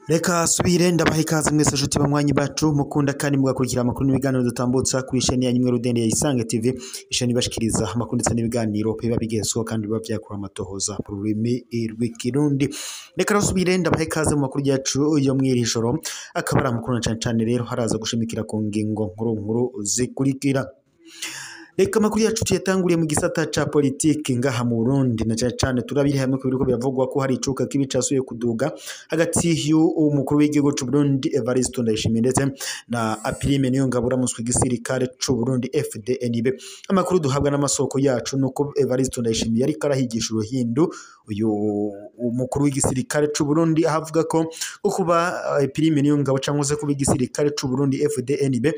Reka subire ndabaha ikaze mwese nshuti banywanyi bacu mukunda kandi mugakurikira amakuru n'ibiganiro dutambutsa kuri isheni ya Nyimwe Rudende ya Isange TV, isheni ibashikiriza amakuru ndetse n'ibiganiro biba bigezweho kandi biba vyakura amatohoza mu rurimi rw'ikirundi. Reka subire ndabaha ikaze mu makuru yacu yo mw'iri joro, akaba ari amakuru na cane cane rero haraza gushimikira ku ngingo nkuru nkuru zikurikira. Reka amakuru yacu tuyatanguriye mu gisata ca politiki ngaha mu Burundi, na cane cane turabiri hamwe ku biriko biravugwa ko hari icuka kibi casuye kuduga hagati y'umukuru w'igihugu c'u Burundi Evariste Ndayishimiye ndetse na Apirime Niyongabo uramutswe igisirikare c'u Burundi FDNB. Amakuru duhabwa n'amasoko yacu nuko Evariste Ndayishimiye ariko arahigisha uruhindu uyu umukuru w'igisirikare c'u Burundi, ahavuga ko kuba Apirime Niyongabo cyangwa se kuba igisirikare c'u Burundi FDNB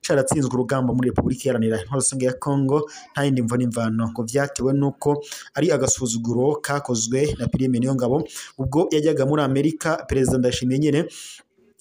caratsinzwe urugamba muri Republika Iharanira Intwaro Rusange ya Kongo nta yindi mvo n'imvano, ngo vyatewe nuko ari agasuzuguro kakozwe na Prime Niyongabo ubwo yajyaga muri Amerika. Perezida Ndayishimiye nyene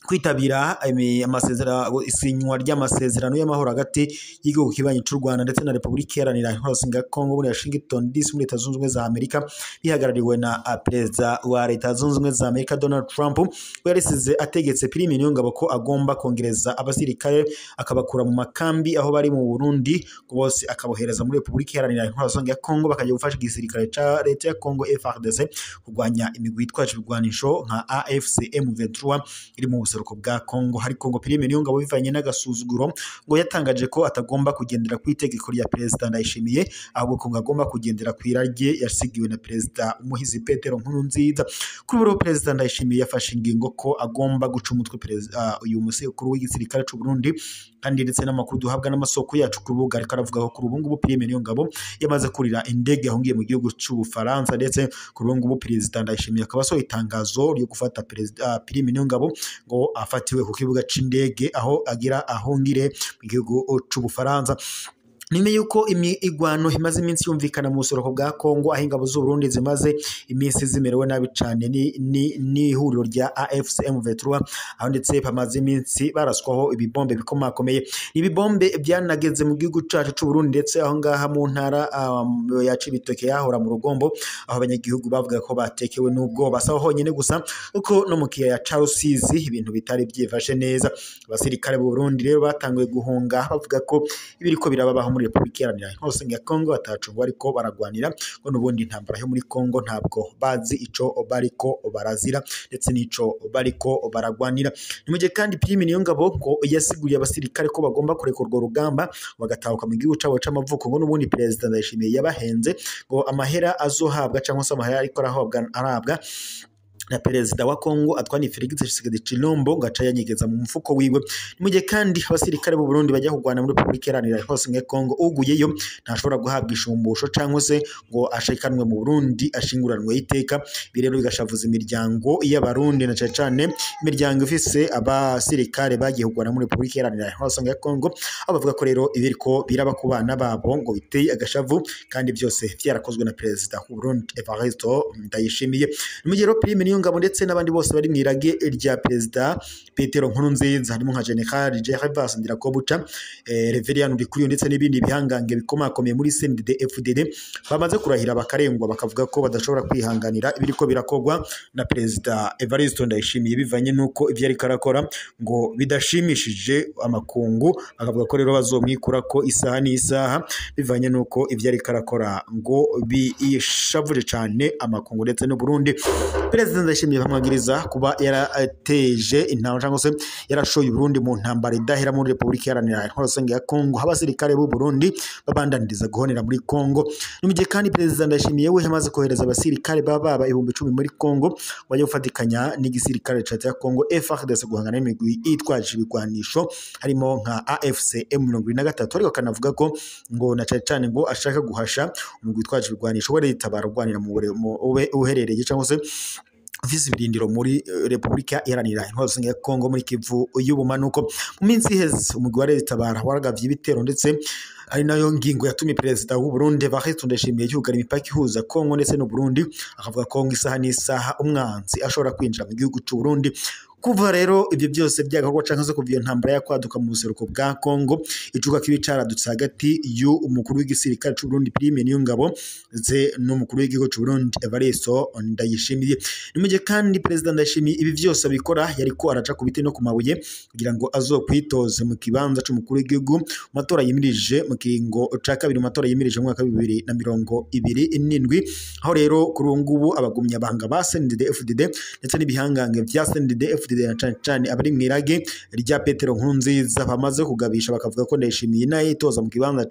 kwitabira amasezerano, isinywa ry'amasezerano y'amahoro hagati y'igihugu kibanyi c'u Rwanda ndetse na Republika Iharanira Intwaro Rusange ya Kongo muri Washington DC muri Leta Zunze Ubumwe za Amerika, bihagarariwe na Perezida wa Leta Zunze Ubumwe za Amerika Donald Trump, we yarisize ategetse Prime Niyongabo ko agomba kongereza abasirikare akabakura mu makambi aho bari mu Burundi bose akabohereza muri Republika Iharanira Intwaro Rusange ya Kongo, bakajya gufasha igisirikare ca Leta ya Kongo FARDC kurwanya imigwi yitwaje ibigwanisho nka AFC M23 iri mu buseruko bwa Kongo. Hari Kongo Prime Niyongabo bivanye n'agasuzuguro ngo yatangaje ko atagomba kugendera ku itegeko rya Perezida Ndayishimiye, ahubwo ko ngo agomba kugendera ku irage yasigiwe na Perezida Umuhizi Petero Nkurunziza. Kuri ubu Perezida Ndayishimiye yafashe ingingo ko agomba guca umutwe perezida uyu musekuru w'igisirikare c'u Burundi, kandi ndetse n'amakuru duhabwa n'amasoko yacu ku rubuga ariko aravuga ko kuri ubu ngubu Prime Niyongabo yamaze kurira indege yahungiye mu gihugu c'u Bufaransa, ndetse kuri ubu ngubu Perezida Ndayishimiye akaba asohoye itangazo ryo gufata Perezida Prime Niyongabo ngo afatiwe ku kibuga c'indege aho agira ahungire mu gihugu c'Ubufaransa. Nime yuko imigwano imaze iminsi yumvikana mu buseruko bwa Kongo, aho ingabo z'u Burundi zimaze iminsi zimerewe nabi cane n'ihuriro rya AFC M23, aho ndetse bamaze iminsi baraswaho ibibombe bikomakomeye. Ibibombe byanageze mu gihugu cacu c'u Burundi, ndetse aho ngaha mu ntara ya Cibitoke yahora mu Rugombo, aho abanyagihugu bavuga ko batekewe n'ubwoba. Saho honyene gusa kuko no mu kiyaya ca Rusizi ibintu bitari byifashe neza. Abasirikare b'u Burundi rero batanguye guhunga bavuga ko ibiriko birababaho muri Republika Iharanira Intwaro Rusange ya Kongo batacungwa ariko baragwanira, ngo n'ubundi intambara yo muri Kongo ntabwo bazi ico bariko barazira ndetse n'ico bariko baragwanira. Ni mu gihe kandi Prime Niyongabo ngo yasiguriye abasirikare ko bagomba kureka urwo rugamba bagatahuka mu gihugu cabo c'amavuko, ngo n'ubundi Perezida Ndayishimiye yabahenze ngo amahera azohabwa cyangwa se amahera ariko arahabwa na Perezida wa Kongo Antoine Felix Tshisekedi Tshilombo ngo aca yanyegeza mu mufuko wiwe. Mu gihe kandi abasirikare b'u Burundi bajya kurwana muri Republika Iharanira Intwaro Rusange ya Kongo, uguyeyo ntashobora guhabwa ishumbusho cyangwa se ngo ashikanwe mu Burundi ashinguranwe iteka. Ibi rero bigashavuza imiryango y'Abarundi na cane cane imiryango ifise abasirikare bagiye kurwana muri Republika Iharanira Intwaro Rusange ya Kongo, aho bavuga ko rero ibiriko biraba ku bana babo ngo biteye agashavu, kandi byose byarakozwe na Perezida w'u Burundi Evariste Ndayishimiye. Mu gihe rero Prime Niyongabo ndetse n'abandi bose bari mw'irage rya Perezida Petero Nkurunziza, harimo nka General Gervais Ndirakobuca, Reverien Ndikuriyo ndetse n'ibindi bihangange bikomakomeye muri CNDD-FDD, bamaze kurahira bakarengwa bakavuga ko badashobora kwihanganira ibiriko birakogwa na Perezida Evariste Ndayishimiye bivanye nuko ivyo ariko arakora ngo bidashimishije amakungu, bakavuga ko rero bazomwikura ko isaha n'isaha bivanye nuko ivyo ariko arakora ngo bishavuje cane amakungu ndetse n'u Burundi. Perezida Ndayishimiye bamwagiriza kuba yarateje intambara cyangwa se yarashoye Burundi mu ntambara idahera muri Republika Iharanira Intwaro Rusange ya Kongo, abasirikare b'u Burundi babandaniriza guhonera muri Kongo. Ni mu gihe kandi Perezida Ndayishimiye we yamaze kohereza abasirikare baba 10,000 muri Kongo bajya gufatikanya n'igisirikare ca ya Kongo FARDC guhangana n'imigwi itwaje ibigwanisho harimo nka AFC M23, ariko akanavuga ko ngo na cane cane ngo ashaka guhasha umugwi witwaje ibigwanisho we yitabara urwanira mu uherereye cyangwa se ufise ibirindiro muri Republika Iharanira Intwaro Rusange ya Kongo muri Kivu y'ubumanuko. Mu minsi iheze umugwi wa Leta waragavye ibitero, ndetse ari nayo ngingo yatumye Perezida w'u Burundi Evariste Ndayishimiye yugara imipaka ihuza Kongo ndetse n'u Burundi, akavuga ko ngo isaha n'isaha umwanzi ashobora kwinjira mu gihugu c'u Burundi. Kuva rero ibyo byose byagakorwa canke se kuva iyo ntambara yakwaduka mu buseruko bwa Kongo, icuka kibi caradutse hagati y'umukuru w'igisirikare c'u Burundi Prime Niyongabo ndetse n'umukuru w'igihugu c'u Burundi Evariste Ndayishimiye. Ni mu gihe kandi Perezida Ndayishimiye ibi byose abikora yariko araca ku biti no ku mabuye kugira ngo azokwitoze mu kibanza c'umukuru w'igihugu mu matora yimirije mu kiringo ca kabiri, mu matora yimirije mu mwaka wa 2027, aho rero kuri ubu ngubu abagumya banga ba CNDD-FDD ndetse n'ibihangange vya CNDD-FDD na cane cane abari mw'irage rya Petero Nkurunziza bamaze kugabisha bakavuga ko Ndayishimiye naye yitoza mu kibanza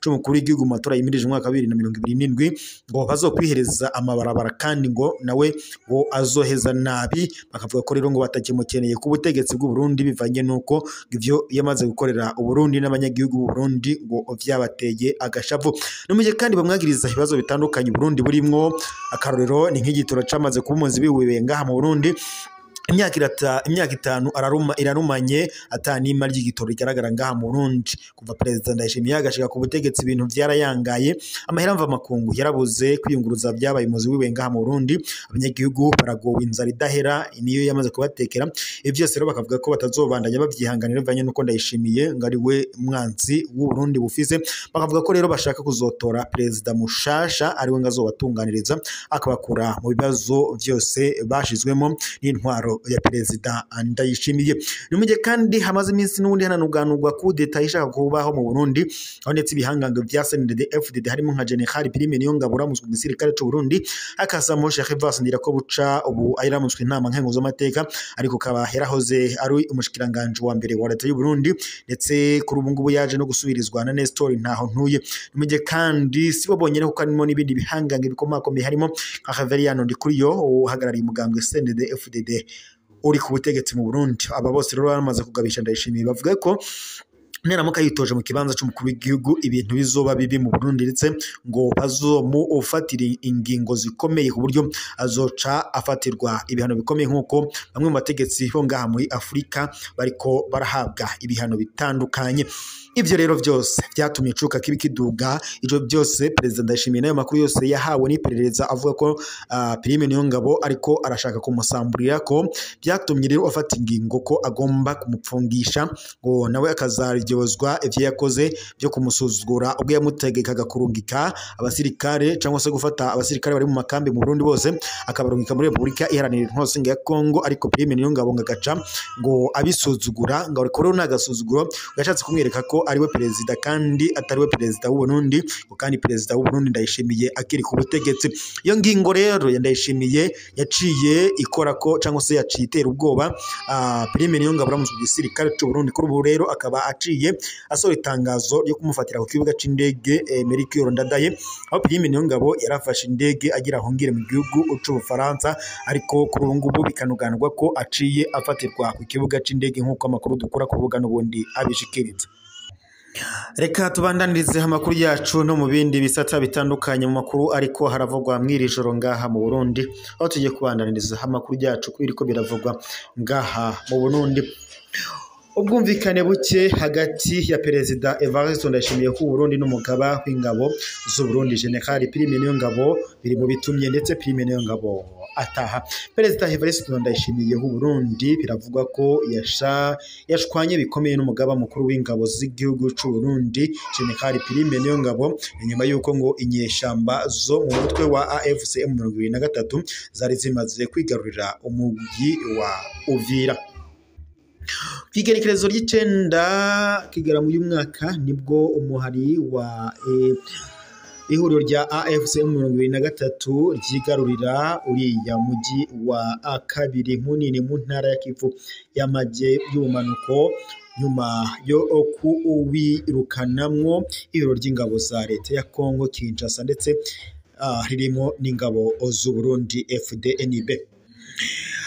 c'umukuru w'igihugu mu matora yimirije mu mwaka wa 2027 ngo bazokwihereza amabarabara kandi ngo nawe ngo azoheza nabi. Bakavuga ko rero ngo batakimukeneye ku butegetsi bw'u Burundi bivanye nuko ivyo yamaze gukorera Uburundi n'abanyagihugu b'u Burundi ngo vyabateye agashavu. No mu gihe kandi bamwagiriza ibibazo bitandukanye Burundi burimwo, akarorero ni nk'igitoro camaze kuba umuzi wiwe ngaha mu Burundi. Imyaka 5 irarumanye atanima ry'igitoro rigaragara ngaha mu Burundi. Kuva Perezida Ndayishimiye agashika ku butegetsi ibintu vyarayangaye, amahera mva makungu yarabuze, kwiyunguruza vyabaye umuzi wiwe ngaha mu Burundi, abanyagihugu baragowe inzara idahera niyo yamaze kubatekera. Ivyo byose rero bakavuga ko batazobandanya bavyihanganira bivanye nuko Ndayishimiye ngo ari we mwanzi w'u Burundi bufise. Bakavuga ko rero bashaka kuzotora Perezida mushasha ari we ngo azobatunganiriza akabakura mu bibazo vyose bashizwemo n'intwaro ya Perezida Ndayishimiye. Ni mu gihe kandi hamaze iminsi n'ubundi hananuganurwa kudeta ishaka kubaho mu Burundi, aho ndetse ibihangange vya CNDD-FDD harimo nka General Prime Niyongabo uramutswe mu gisirikare c'u Burundi, hakazamo Sheikh Evas Ndirakobuca ubu ayiramutswe inama nkenguzamateka, ariko kaba yarahoze ari umushikiranganje wa mbere wa leta y'u Burundi, ndetse kuri ubu ngubu yaje no gusubirizwa na Nestor Ntahontuye. Ni mu gihe kandi sibo bonyene kuko harimo n'ibindi bihangange bikomakomeye harimo nka Reverien Ndikuriyo uhagarariye umugambwe CNDD-FDD uri ku butegetsi mu Burundi. Aba bose rero bamaze kugabisha Ndayishimiye bavuga ko neramuka yitoje mu kibanza c'umukuru w'igihugu ibintu bizoba bibi mu Burundi, ndetse ngo bazomufatira ingingo zikomeye ku buryo azoca afatirwa ibihano bikomeye nk'uko bamwe mu bategetsi bo ngaha muri Afurika bariko barahabwa ibihano bitandukanye. Ivyo rero vyose vyatumye icuka kibi kiduga. Ivyo byose Perezida Ndayishimiye n'ayo makuru yose yahawe n'iperereza avuga ko Prime Niyongabo ariko arashaka kumusamburira, ko vyatumye rero afata ingingo ko agomba kumupfungisha ngo nawe akazaryozwa ivyo yakoze byo kumusuzugura ubwo yamutegekaga kurungika abasirikare cyangwa se gufata abasirikare bari mu makambi mu Burundi bose akabarungika muri Repubulika Iharanira Intwaro ya Kongo, ariko Prime Niyongabo ngo agaca ngo abisuzugura, ngo ariko rero n'agasuzuguro gashatse kumwereka ko ariwe perezida kandi atariwe perezida w'u Burundi, ngo kandi perezida w'u Burundi Ndayishimiye akiri ku butegetsi. Iyo ngingo rero ya Ndayishimiye yaciye ikora ko cyangwa se yaciye itera ubwoba Prime Niyongabo uramutswe igisirikare c'u Burundi. Kuri ubu rero akaba aciye asohora itangazo ryo kumufatira ku kibuga c'indege Melchior Ndadaye, aho Prime Niyongabo yarafashe indege agira ahungire mu gihugu c'u Bufaransa, ariko kuri ubu ngubu bikanuganirwa ko aciye afatirwa ku kibuga c'indege nk'uko amakuru dukura ku rubuga n'ubundi abishikiriza. Reka tubandanirize amakuru yacu no mu bindi bisata bitandukanye mu makuru ariko haravugwa mw'iri joro ngaha mu Burundi, aho tugiye kubandaniriza amakuru yacu kubiriko biravugwa ngaha mu Burundi. Ubwumvikane buke hagati ya Perezida Evariste Ndayishimiye ku Burundi n'umugaba w'ingabo z'u Burundi General Prime Niyongabo biri mu bitumye ndetse Prime Niyongabo ataha. Perezida Evariste Ndayishimiye w'u Burundi biravugwa ko yashwanye bikomeye n'umugaba mukuru w'ingabo z'igihugu c'u Burundi General Prime Niyongabo, nyuma yuko ngo inyeshamba zo mu mutwe wa AFC M23 zari zimaze kwigarurira umujyi wa Uvira. Kw'igerekerezo ry'icenda Kigarama uyu mwaka nibwo umuhari wa ihuriro rya AFC M23 ryigarurira uriya mujyi wa kabiri munini mu ntara ya Kivu y'amaje y'ubumanuko, nyuma yo kuwirukanamwo ihuriro ry'ingabo za leta ya Kongo Kinshasa ndetse ririmo n'ingabo z'u Burundi FDNB.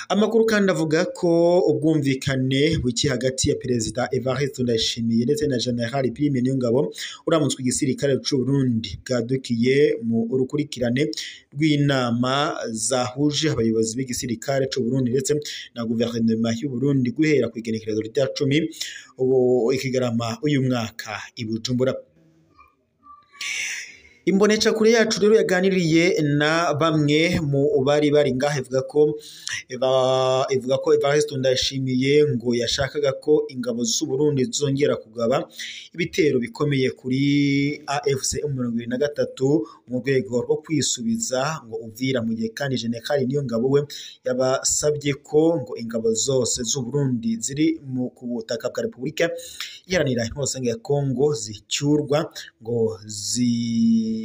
Amakuru kandi avuga ko ubwumvikane buke hagati ya Perezida Evariste Ndayishimiye ndetse na General Prime Niyongabo uramutswe igisirikare c'u Burundi bwadukiye mu urukurikirane rw'inama zahuje abayobozi b'igisirikare c'u Burundi ndetse na guverinoma y'u Burundi guhera ku igenekerezo rya 10 ubu Ikigarama uyu mwaka i Bujumbura. Imbonesha kure yacu rero yaganiriye na bamwe mu bari bari ngaha ivuga ko Evariste Ndayishimiye ngo yashakaga ko ingabo z'u Burundi zongera kugaba ibitero bikomeye kuri AFC M23 mu rwego rwo kwisubiza ngo Uvira, mu gihe kandi General Niyongabo we yabasabye ko ngo ingabo zose z'u Burundi ziri ku butaka bwa Repubulika Iharanira Intwaro ya Kongo zicyurwa ngo zikita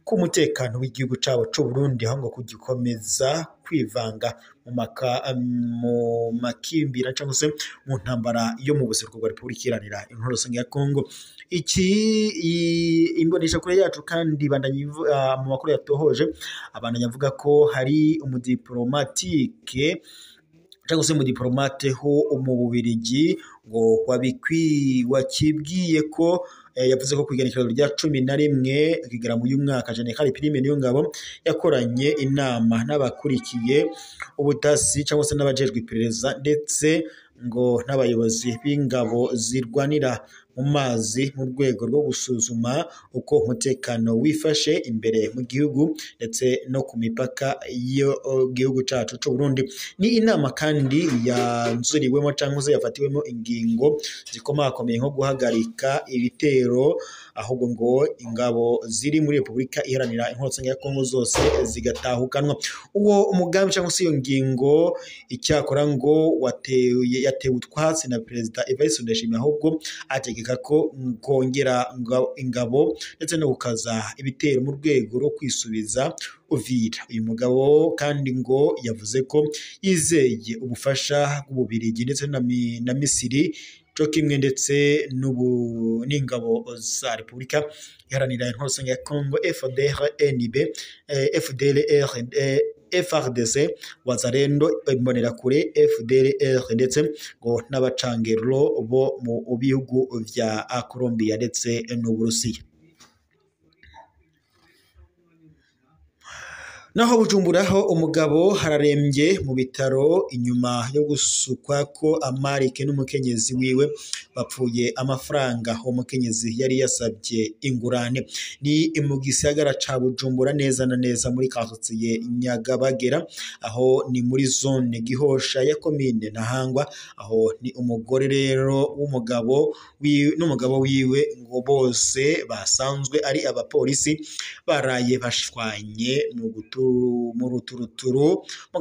ku mutekano w'igihugu cabo c'u Burundi, aho ngo kugikomeza kwivanga mu makimbira cyangwa se mu ntambara yo mu buseruko bwa Repubulika Iharanira Intwaro ya Kongo. Iki imbonesha kure yacu kandi bandanye mu makuru yatohoje abandanya avuga ko hari umudiplomatike cyangwa se umudiplomate ho mu Bubirigi ngo wakibwiye ko yavuze ko kwigenekerezo rya 11 Kigarama uyu mwaka General Prime Niyongabo yakoranye inama n'abakurikiye ubutasi cyangwa se n'abajejwe iperereza ndetse ngo n'abayobozi b'ingabo zirwanira mu mazi mu rwego rwo gusuzuma uko umutekano wifashe imbere mu gihugu ndetse no ku mipaka y'igihugu cacu c'u Burundi. Ni inama kandi yanzuriwemo cyangwa se yafatiwemo ingingo zikomakomeye nko guhagarika ibitero, ahubwo ngo ingabo ziri muri Repubulika Iharanira Intwaro ya Kongo zose zigatahukanwa. Uwo umugambi cyangwa se iyo ngingo icyakora ngo yatewe utwatsi na Perezida Evariste Ndayishimiye, ahubwo ategeka ko kongera ingabo ndetse no gukaza ibitero mu rwego rwo kwisubiza Uvira. Uyu mugabo kandi ngo yavuze ko yizeye ubufasha bw'Ububirigi ndetse na Misiri co kimwe ndetse n'ingabo za Repubulika Iharanira Intwaro ya Kongo FDLR, FDLR, FARDC, Wazalendo, Imbonerakure, FDLR ndetse ngo n'abacangero bo mu bihugu vya Colombia ndetse n'Uburusiya. Naho Bujumbura ho umugabo hararembye mu bitaro inyuma yo gusukwa ko amarike n'umukenyezi wiwe bapfuye amafaranga umukenyezi yari yasabye ingurane. Ni mu gisagara ca Bujumbura neza na neza muri quartier Nyagabagera, aho ni muri zone Gihosha ya commune Ntahangwa, aho ni umugore rero w'umugabo n'umugabo wiwe ngo bose basanzwe ari abapolisi baraye bashwanye mu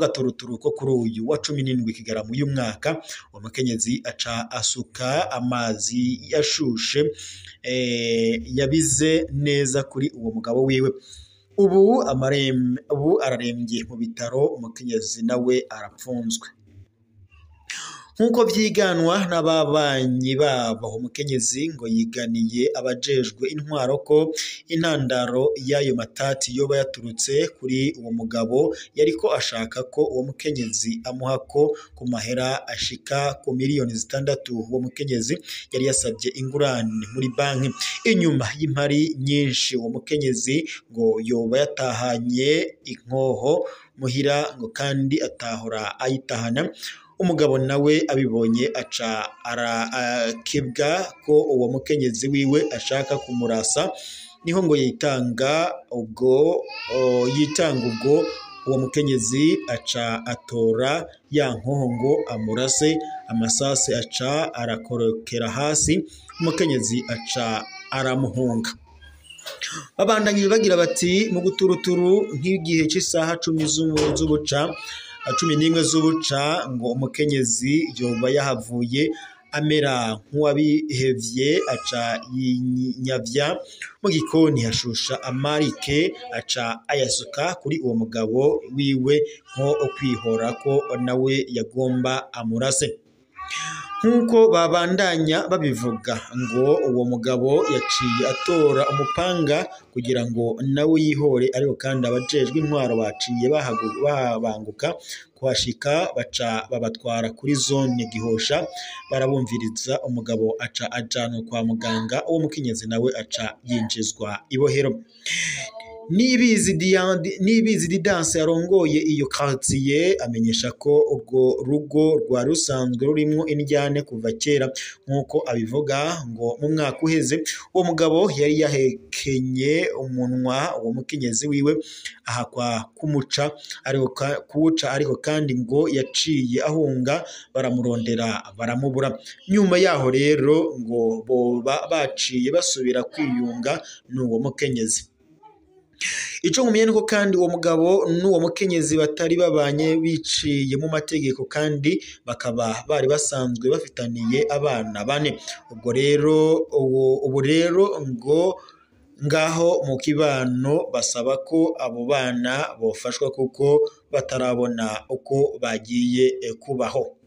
gaturuturu ko kuri uyu wa 17 Kigarama uyu mwaka. Umukenyezi aca asuka amazi yashushe yabize neza kuri uwo mugabo wiwe. Ubu ararembye mu bitaro, umukenyezi nawe arapfunzwe. Nkuko vyiganwa n'ababanyi babo, umukenyezi ngo yiganiye abajejwe intwaro ko intandaro y'ayo matati yoba yaturutse kuri uwo mugabo yariko ashaka ko uwo mukenyezi amuha ko ku mahera ashika ku miliyoni 6 uwo mukenyezi yari yasabye ingurane muri banki. Inyuma y'impari nyinshi uwo mukenyezi ngo yoba yatahanye inkoho muhira ngo kandi atahora ayitahana. Umugabo nawe abibonye aca arakebwa ko uwo mukenyezi wiwe ashaka kumurasa, niho ngo yitanga ubwo uwo mukenyezi aca atora ya nkoho ngo amurase, amasase aca arakorokera hasi, umukenyezi aca aramuhunga. Babandanye bagira bati mu guturuturu nk'igihe cy'isaha 10 z'ubuca 11 z'ubuca ngo umukenyezi yoba yahavuye amera nk'uwabihevye aca yinyavya mu gikoni hashusha amarike aca ayasuka kuri uwo mugabo wiwe nko kwihora ko nawe yagomba amurase. Nkuko babandanya babivuga ngo uwo mugabo yaciye atora umupanga kugira ngo nawe yihore, ariko kandi abajejwe intwaro baciye babanguka kuhashika baca babatwara kuri zone Gihosha barabumviriza, umugabo aca ajanwa kwa muganga, uwo mukenyezi nawe aca yinjizwa ibohero. Nibizi Didanse yarongoye iyo quartier amenyesha ko urwo rugo rwa rusanzwe rurimwo indyane kuva kera. Nkuko abivuga ngo mu mwaka uheze uwo mugabo yari Yarahekenye umunwa uwo mukenyezi wiwe ahakwa kumuca ariko kuwuca, ariko kandi ngo yaciye ahunga, baramurondera baramubura. Nyuma yaho rero ngo boba baciye basubira kwiyunga n'uwo mukenyezi. Ico nkumenya nuko kandi uwo mugabo n'uwo mukenyezi batari babanye biciye mu mategeko, kandi bakaba bari basanzwe bafitaniye abana bane. Ubwo rero ubu rero ngo ngaho mu kibano basaba ko abo bana bofashwa kuko batarabona uko bagiye kubaho.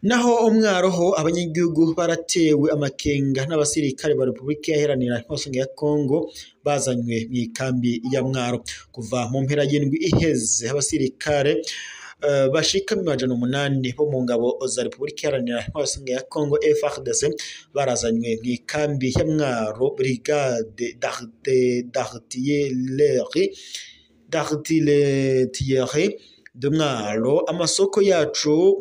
Naho umwaroho abanyagihugu baratewe amakenga n'abasirikare ba Republika Iharanira Intwaro ya Kongo bazanywe mu ikambi ya Mwaro. Kuva mu mpera y'indwi iheze abasirikare bashika 800 bo mu ngabo za Republika Iharanira Intwaro ya Kongo FARDC barazanywe mu ikambi ya Mwaro, brigade d'artillerie de Mwaro. Amasoko yacu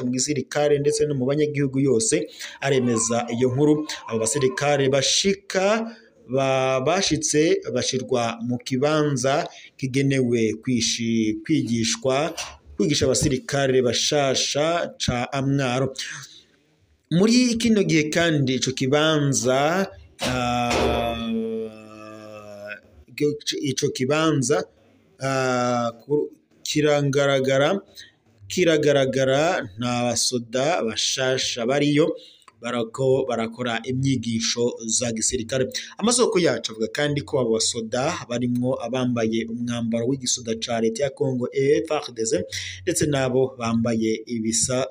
mu gisirikare ndetse no mu banyagihugu yose aremeza iyo nkuru. Abo basirikare bashika bashitse bashirwa mu kibanza kigenewe kwigisha abasirikare bashasha ca Amwaro. Muri kino gihe kandi ico kibanza kiragaragara nta basoda bashasha bariyo barako barakora imyigisho za gisirikare. Amasoko yacu avuga kandi ko abo basoda barimwo abambaye umwambaro w'igisoda ca leta ya Kongo FARDC ndetse nabo bambaye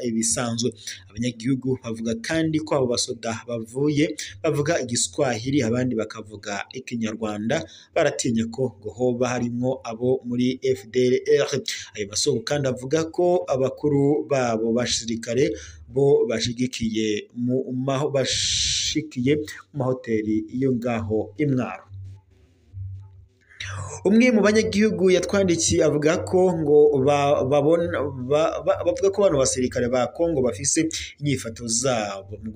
ibisanzwe. Abanyagihugu bavuga kandi ko abo basoda bavuye bavuga igiswahili abandi bakavuga ikinyarwanda, baratinya ko ngo hoba harimwo abo muri FDLR. Ayo masoko kandi avuga ko abakuru babo basirikare bo bashigikiye mu mahoteli iyo ngaho imwaro. Umwe mu banyagihugu yatwandikiye avuga ko ngo bavuga ko bano basirikare ba Kongo bafise inyifato zabo mu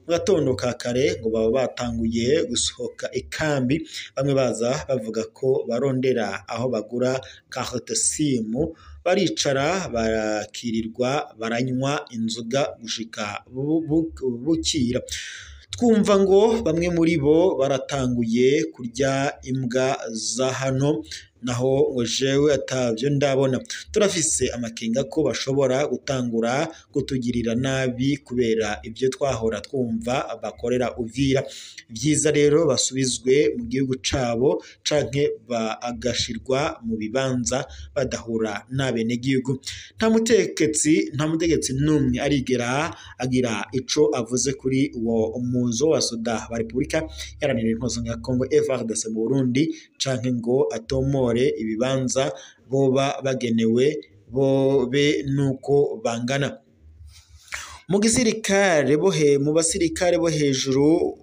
gatondo ka kare ngo baba batanguye gusohoka ikambi, bamwe baza bavuga ko barondera aho bagura carte simu, baricara barakirirwa baranywa inzoga gushika bukira. Twumva ngo bamwe muri bo baratanguye kurya imbwa za hano, naho ngo jewe atavyo ndabona. Turafise amakenga ko bashobora gutangura kutugirira nabi kubera ibyo twahora twumva bakorera Uvira. Vyiza rero basubizwe mu gihugu cabo canke bagashirwa mu bibanza badahura n'abenegihugu. Nta mutegetsi n'umwe arigera agira ico avuze kuri uwo muzo wa soda wa Republika Iharanira Intwaro ya Kongo FARDC mu Burundi canke ngo atomore ibibanza boba bagenewe bobe nuko bangana. Mu gisirikare mu basirikare bo hejuru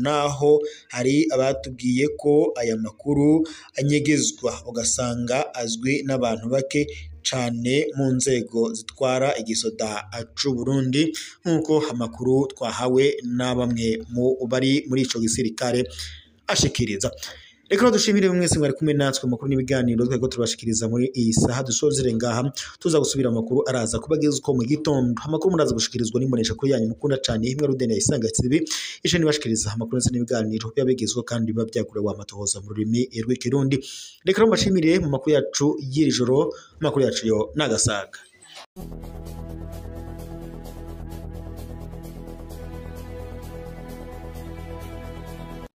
naho hari abatubwiye ko aya makuru anyegezwa ugasanga azwi n'abantu bake cane mu nzego zitwara igisoda c'u Burundi, nk'uko amakuru twahawe na bamwe mu bari muri ico gisirikare ashikiriza. Reka dushimire mwese mwari kumwe natwe makuru n'ibiganiro twego turabashikiriza muri iyi saha. Dusozere ngaha tuza gusubira amakuru araza kubageza uko mu gitondo. Amakuru muraza gushikirizwa n'imbonesha kuri yanyu mukunda cane imwe Rudene ya Isange TV, ishe nibashikiriza amakuru ndetse n'ibiganiro byabigezwa kandi biba byakorewe amatohoza mu rurimi rw'ikirundi. Reka mbashimire mu makuru yacu y'iri joro, amakuru yacu yo nagasaga.